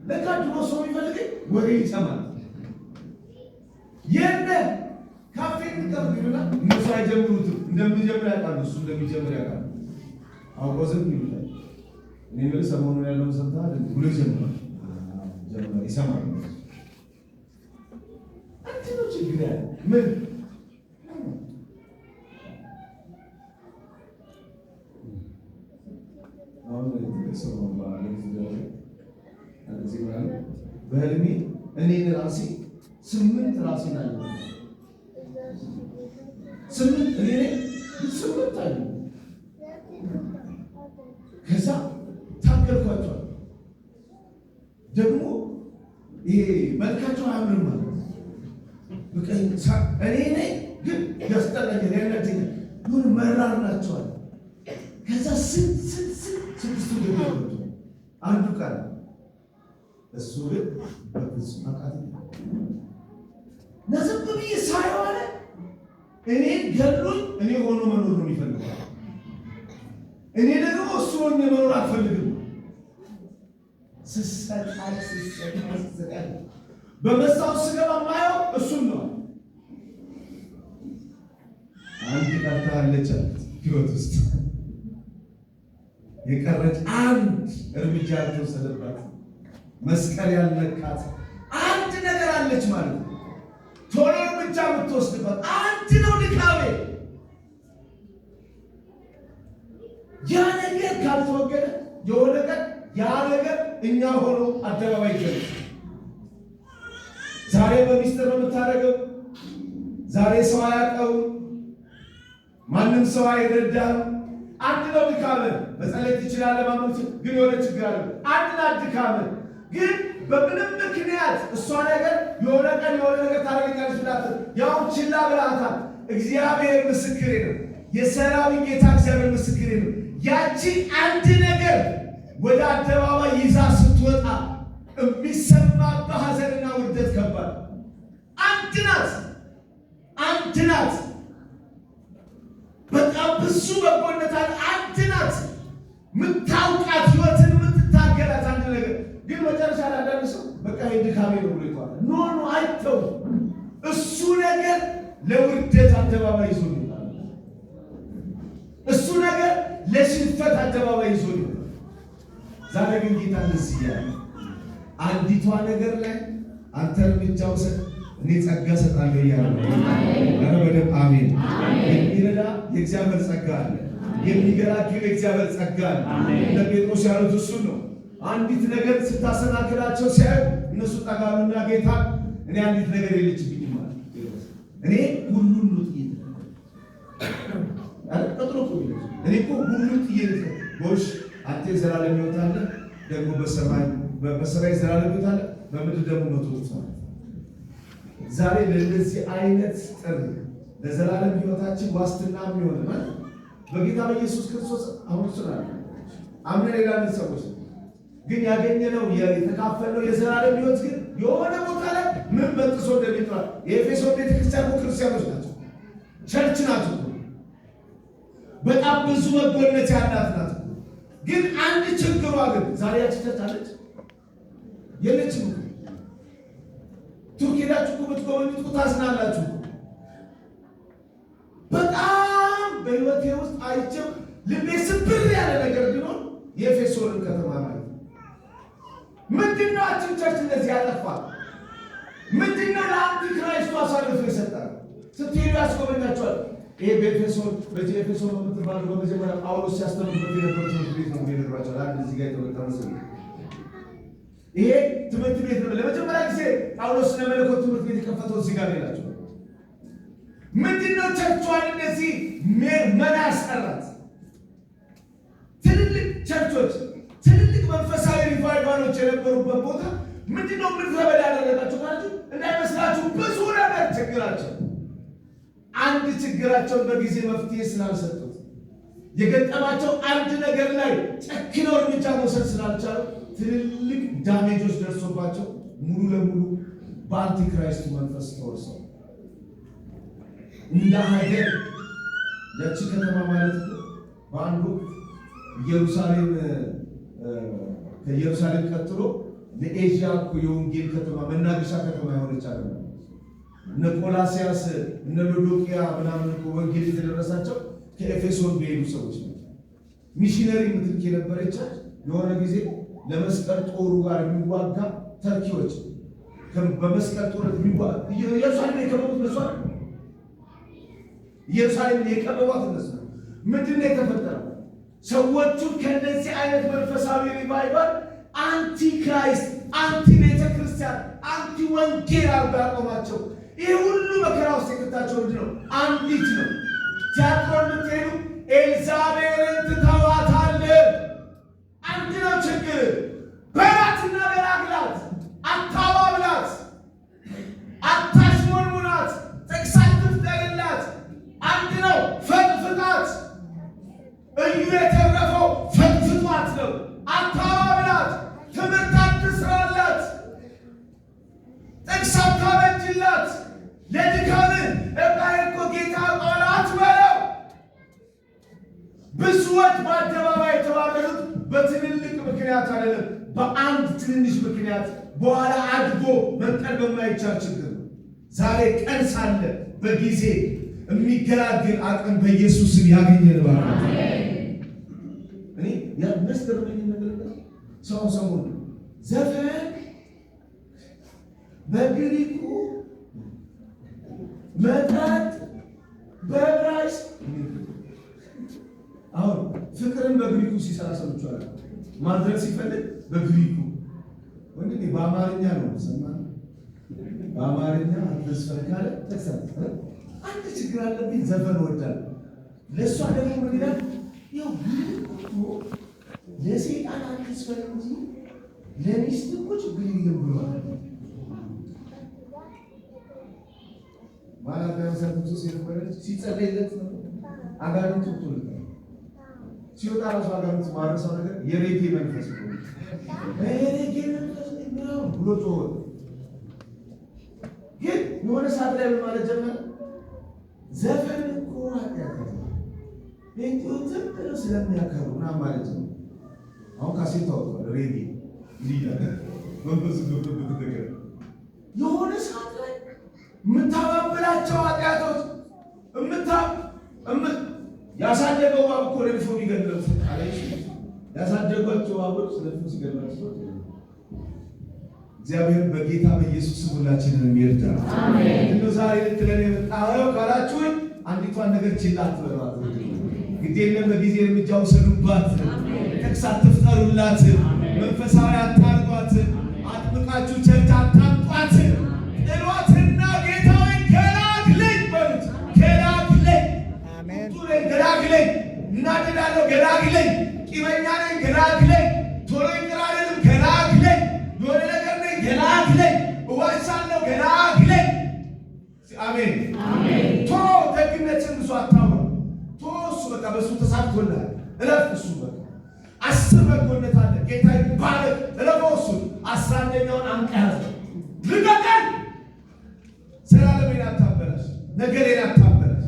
ለካ ድሮ ሰው የሚፈልገኝ ወሬ ይሰማል። የነ ካፌ እንቀር ይሉና እነሱ አይጀምሩትም። እንደሚጀምር ያውቃሉ፣ እሱ እንደሚጀምር ያውቃሉ። አውቆ ዝም ይሉታል። እኔ የምልህ ሰሞኑን ያለውን ሰምተሃል ብሎ ይጀምራል። ይሰማል። አንተ ነው ችግር ያለ ምን አሁን ሰው በህልሜ እኔን ራሴ 8 ራሴን አየሁ። 8 እኔ 8 አየሁ። ከዛ ታገልኳቸዋል። ደግሞ ይሄ መልካቸው አያምርም ማለት በቃ እኔ ነኝ ግን ያስጠላኛል፣ ያናደኛል። ይሁን መራር ናቸዋል። ከዛ ስንት ስንት ስንት ስድስቱ ገደልኳቸው። አንዱ ቃል እሱ ግን በፍጹም አቃተኝ። እና ዝም ብዬ ሳየው አለ እኔን ገድሎኝ እኔ ሆኖ መኖር ነው የሚፈልገው። እኔ ደግሞ እሱ ሆኜ መኖር አልፈልግም። ስሰቃይ ስሰቃይ ስሰቃይ በመስታወት ስገባ ማየው እሱን ነው። አንድ ቀርታለች አለት ህይወት ውስጥ የቀረች አንድ እርምጃ ያልተወሰደባት መስቀል ያልነካት አንድ ነገር አለች ማለት ነው። ቶሎ እርምጃ የምትወስድባት አንድ ነው ድካሜ። ያ ነገር ካልተወገደ የሆነ ቀን ያ ነገር እኛ ሆኖ አደባባይ ይገኛል። ዛሬ በሚስጥር ነው የምታደርገው። ዛሬ ሰው አያውቀውም፣ ማንም ሰው አይረዳም። አንድ ነው ድካምህ። መጸለይ ትችላለህ፣ ማመን ግን የሆነ ችግር አለ። አንድ ናት ድካምህ። ግን በምንም ምክንያት እሷ ነገር የሆነ ቀን የሆነ ነገር ታደርገኛለች ብላት ያው ችላ ብላታል። እግዚአብሔር ምስክሬ ነው። የሰራዊት ጌታ እግዚአብሔር ምስክሬ ነው። ያቺ አንድ ነገር ወደ አደባባይ ይዛ ስትወጣ የሚሰማብህ ሐዘንና ውርደት ከባድ። አንድ ናት፣ አንድ ናት። በጣም ብዙ በጎነት አለ። አንድ ናት የምታውቃት ህይወትን የምትታገላት አንድ ነገር ግን መጨረሻ ላይ አንዳንድ ሰው በቃ ይሄ ድካሜ ነው ብሎ ይተዋል። No no አይተው። እሱ ነገር ለውርደት አደባባይ ይዞ ይወጣል። እሱ ነገር ለሽንፈት አደባባይ ይዞ ይወጣል። ዛሬ ግን ጌታ እንደዚህ እያለ አንዲቷ ነገር ላይ አንተ እርምጃ ውሰድ፣ እኔ ጸጋ እሰጣለሁ እያለ ነው። ኧረ በደምብ አሜን። የሚረዳ የእግዚአብሔር ጸጋ አለ። የሚገላግል የእግዚአብሔር ጸጋ ነው። እነ ጴጥሮስ ያሉት እሱን ነው። አንዲት ነገር ስታሰናክላቸው ሲያዩ እነሱ ጠጋሉና ጌታ እኔ አንዲት ነገር የለችብኝም ማለት እኔ ሁሉን ነው ጥዬ ቀጥሎ እኔ እኮ ሁሉን ጥዬ ጎሽ አንተ የዘላለም ሕይወት አለ ደግሞ በሰማይ በሰማይ የዘላለም ሕይወት አለ በምድር ደግሞ 100 እጥፍ። ዛሬ ለእንደዚህ አይነት ጥሪ ለዘላለም ሕይወታችን ዋስትና የሚሆን ማለት በጌታ በኢየሱስ ክርስቶስ አሁን እሱን አለ አምነን የዳንን ሰዎች ግን ያገኘነው የተካፈልነው የዘላለም ሕይወት ግን የሆነ ቦታ ላይ ምን በጥሶ እንደሚጥራል። የኤፌሶን ቤተክርስቲያን እኮ ክርስቲያኖች ናቸው፣ church ናት እኮ በጣም ብዙ በጎነት ያላት ናት። ግን አንድ ችግሯ ግን ዛሬ ያቺ church አለች የለችም። ቱርክ ሄዳችሁ እኮ ብትጎበኙት እኮ ታዝናላችሁ። በጣም በሕይወቴ ውስጥ አይቼው ልቤ ስብር ያለ ነገር ቢኖር የኤፌሶንን ከተማ ማለት ነው። ምንድነው ያችን church እንደዚህ ያጠፋል? ምንድነው ለ antichrist ኡ አሳልፎ ይሰጣል? ስትሄዱ ያስጎበኛቸዋል። ይሄ በኤፌሶን በዚህ ኤፌሶን በምትባለው በመጀመሪያ ጳውሎስ ሲያስተምርበት የነበረው ትምህርት ቤት ነው የሚነግሯቸው። አንድ እዚህ ጋር የተመጣ መሰለኝ። ይሄ ትምህርት ቤት ነው። ለመጀመሪያ ጊዜ ጳውሎስ ስነ መለኮት ትምህርት ቤት የከፈተው እዚህ ጋር ነው ይላቸዋል። ምንድነው ቸርቿን እንደዚህ መና ያስቀራት? ትልልቅ ቸርቾች፣ ትልልቅ መንፈሳዊ revival ኦች የነበሩበት ቦታ ምንድነው ምድረ በዳ ያደረጋቸው ካላችሁ እንዳይመስላችሁ ብዙ ነገር ችግራቸው አንድ ችግራቸውን በጊዜ መፍትሄ ስላልሰጡት የገጠማቸው አንድ ነገር ላይ ጨክነው እርምጃ መውሰድ ስላልቻሉ ትልልቅ damage ኦች ደርሶባቸው ሙሉ ለሙሉ በ antichrist ኡ መንፈስ ተወርሰው እንደ ሀገር ያቺ ከተማ ማለት ነው። በአንድ ወቅት ኢየሩሳሌም ከኢየሩሳሌም ቀጥሎ ለኤዥያ እኮ የወንጌል ከተማ መናገሻ ከተማ የሆነች አገር ነው። እነ ቆላሲያስ እነ ሎዶቅያ ምናምን እኮ ወንጌል የተደረሳቸው ከኤፌሶን በሄዱ ሰዎች ናቸው። ሚሽነሪ ምትልክ የነበረች የሆነ ጊዜ ለመስቀል ጦሩ ጋር የሚዋጋ ተርኪዎች በመስቀል ጦር የሚዋጋ ኢየሩሳሌም የከበቡት እነሱ አይደል? ኢየሩሳሌምን የከበቧት እነሱ ነው። ምንድን ነው የተፈጠረው? ሰዎቹን ከእንደዚህ አይነት መንፈሳዊ revival antichrist፣ anti ቤተ ክርስቲያን፣ anti ወንጌል አድርጎ ያቆማቸው። ይህ ሁሉ መከራ ውስጥ የከታቸው ምንድን ነው? አንዲት ነው። ቲያጥሮን ብትሄዱ ኤልዛቤልን ትተዋታል። አንድ ነው ችግር። በላትና ገላግላት፣ አታባብላት፣ አታሽሞንሙናት፣ ጥቅስ አትፍጠርላት። አንድ ነው፣ ፈጥፍጣት። እዩ የተረፈው ፈጥፍጧት ነው። አታባብላት፣ ትምህርት አትስራላት፣ ጥቅስ አታበጅላት። ለድካምህ እቃዬ እኮ ጌታ ቃል አትበለው። ብዙዎች በአደባባይ የተባረሩት በትልልቅ ምክንያት አይደለም፣ በአንድ ትንንሽ ምክንያት በኋላ አድጎ መንቀል በማይቻል ችግር ነው። ዛሬ ቀን ሳለ በጊዜ የሚገላግል አቅም በኢየሱስ ስም ያገኘን። ባርካት። እኔ የሚያስገርመኝ ነገር ሰው ሰሞኑን ዘፈን በግሪኩ መጠጥ በዕብራይስጥ አሁን ፍቅርን በግሪኩ ሲሰራ ሰምቼዋለሁ። ማድረግ ሲፈልግ በግሪኩ ወንድሜ በአማርኛ ነው ሰማ በአማርኛ አትዝፈን ካለ ተክሳት አንድ ችግር አለብኝ፣ ዘፈን እወዳለሁ። ለእሷ ደግሞ ምን ይላል? ያው ግሪኩ እኮ ለሴጣን አትዝፈን እንጂ ለሚስት እኮ ችግር የለም ብሏል። ማለት ሱስ የነበረች ሲጸለይለት ነው አጋንንት ወጥቶለታል። ሲወጣ ራሱ አጋንንት ማረሳው ነገር የሬጌ መንፈስ ነው። የሬጌ መንፈስ ነው ብሎ ጮኸ። ግን የሆነ ሰዓት ላይ ምን ማለት ጀመረ? ዘፈን እኮ ኃጢአት ነው፣ ጴንጤዎች ዝም ብለው ስለሚያከብሩ ምናምን ማለት ነው። አሁን ካሴት ታወጥቷል። ሬጌ እንዲህ እያለ መንፈሱ ገብቶበት ነገር የሆነ ሰዓት ላይ የምታባብላቸው ኃጢአቶች ያሳደገው እባብ እኮ ነድፎ የሚገድለው ያሳደጓቸው እባቦች ነድፎ ሲገድላቸው እግዚአብሔር በጌታ በኢየሱስ ሁላችንን ይርዳ። እንደው ዛሬ ልትለን የመጣኸው ካላችሁኝ አንዲቷን ነገር ችላ አትበሏት። ግድ የለም፣ በጊዜ እርምጃ ውሰዱባት። ጥቅስ አትፍጠሩላት። መንፈሳዊ አታርጓት። አጥብቃችሁ church አታምጧት። ጥሏትና ጌታ ሆይ ገላግለኝ በሉት። ገላግለኝ፣ ቁጡ ነኝ፣ ገላግለኝ፣ እናደዳለሁ፣ ገላግለኝ፣ ቂመኛ ነኝ፣ ገላግለኝ፣ ቶሎ ይቅር አልልም፣ ገላግለኝ፣ የሆነ ነገር ነኝ፣ ገላግለኝ፣ እዋሻለሁ፣ ገላግለኝ። አሜን። ቶ ደግነትን ብዙ አታውራ። ቶ እሱ በቃ በእሱ ተሳክቶልሃል። እለፍ። እሱ በቃ 10 በጎነት አለ። ጌታ ይባረክ። እለፈው። እሱን 11ኛውን አንቀህ ያዘው። ልቀቀን። ዘላለሜን አታበላሽ፣ ነገሬን አታበላሽ።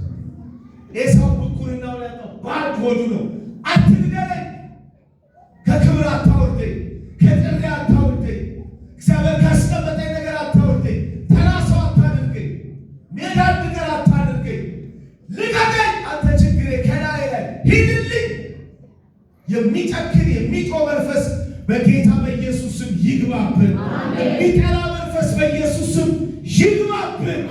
ኤሳው ብኩርናውን ያጣው በአንድ ሆዱ ነው። አትግደለኝ፣ ከክብር አታውርደኝ፣ ከጥሪ አታውርደኝ፣ እግዚአብሔር ካስቀመጠኝ ነገር አታውርደኝ፣ ተራ ሰው አታድርገኝ፣ ሜዳ እንድቀር አታድርገኝ። ልቀቀኝ፣ አንተ ችግሬ ከላይ ላይ ሂድልኝ። የሚጨክን የሚጮህ መንፈስ በጌታ በኢየሱስ ስም ይግባብን። የሚጠላ መንፈስ በኢየሱስ ስም ይግባብን።